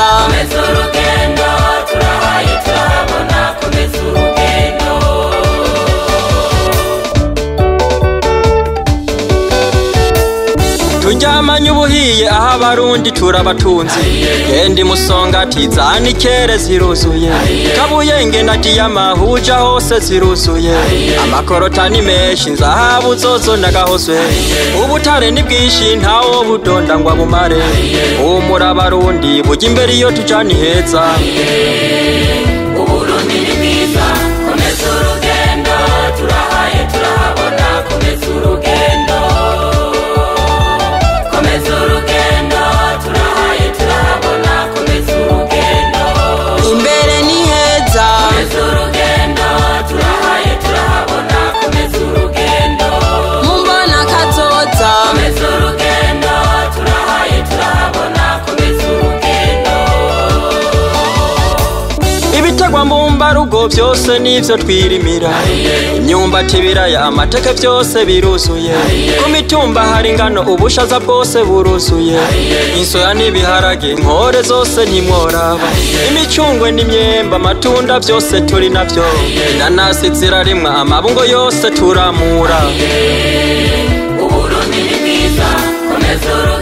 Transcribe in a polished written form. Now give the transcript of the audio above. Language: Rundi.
heza. Komeza urugendo, turahaye turahabona, komeza urugendo. Turyamanye ubuhiye aho abarundi turabatunzi. Genda imusongati zanikere ziruzuye, Kabuyenge na Diyama huja hose ziruzuye. Amakorota ni menshi nzahabu zozo nagahozwe, ubutare ni bwinshi ntawo budonda ngo abumare. Humura abarundi bujya imbere iyo tuja ni heza. Uburundi ni bwiza, komeza urugendo, turahaye turahabona, komeza urugendo. Komeza urugendo, turahaye turahabona, komeza urugendo. Imbere ni heza. Komeza urugendo, turahaye turahabona, komeza urugendo. Mumbona kazoza. Komeza urugendo, turahaye turahabona, komeza urugendo. Ibitegwa mbumbarugo vyose nivyo twirimira, imyumbati, ibiraya, amateke vyose biruzuye. Ku mitumba hari ingano, ubushaza bwose buruzuye. Insoya n'ibiharage, inkore zose ntimworaba. Imicungwe n'imyembe, amatunda vyose turi navyo. Inanasi zirarimwa, amabungo yose turamura. Uburundi ni bwiza, komeza urugendo.